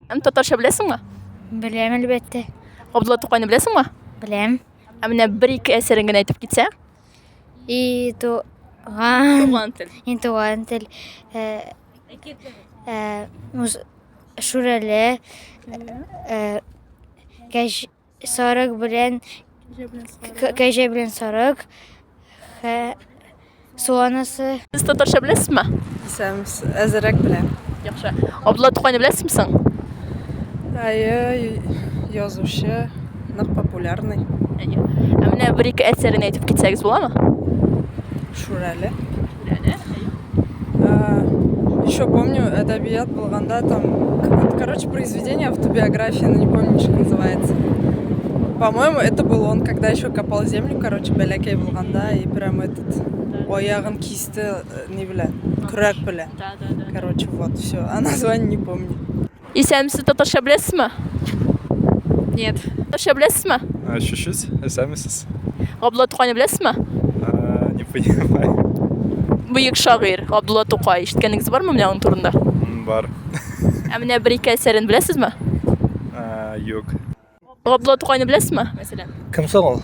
Һәм татарча беләсеңме? Беләм, әлбәттә. Габдулла Тукайны беләсеңме? Беләм. Ә менә бер-ике әсәрен генә әйтеп китсәң? И туган. Туган тел. И туган тел. Э, э, Шүрәле. Э, кәҗ Сарык белән кәҗә белән сарык. Су анасы. Сез татарча беләсезме? Исәнмесез. Әзерәк беләм. Яхшы. Абдулла Тукайны беләсезме соң? Әйе, язучы, нык популярный. Әйе. Ә менә бер-ике әсәрен әйтеп китсәгез буламы? Шүрәле. Шүрәле. Еще помню, әдәбият булганда там, короче, произведение автобиография, но не помню, как называется. По-моему, это был он, когда еще копал землю, короче, бәләкәй булганда, и прям этот аягын кисте, э, не белә, көрәк белә. Да, да, да. Короче, вот, все. А название не помню. Исәнмесез, татарча беләсезме? Нет. Татарча беләсезме? Чуть-чуть. Исәнмесез. Габдулла Тукайны беләсезме? Не понимаю. Бөек шагыйрь Габдулла Тукай. Ишеткәнегез бармы менә аның турында? Бар. Ә менә бер-ике әсәрен беләсезме? Юк. Габдулла Тукайны беләсезме, мәсәлән? Кем соң ул?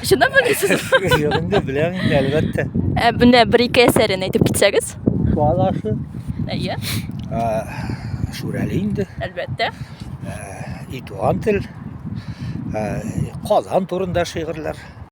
Чыннан белмисез? Юк инде, беләм инде, әлбәттә. Ә менә бер-ике әсәрен әйтеп китсәгез? Балашы. Әйе. Шүрәле инде. Әлбәттә. И туган тел. Казан турында шигырьләр.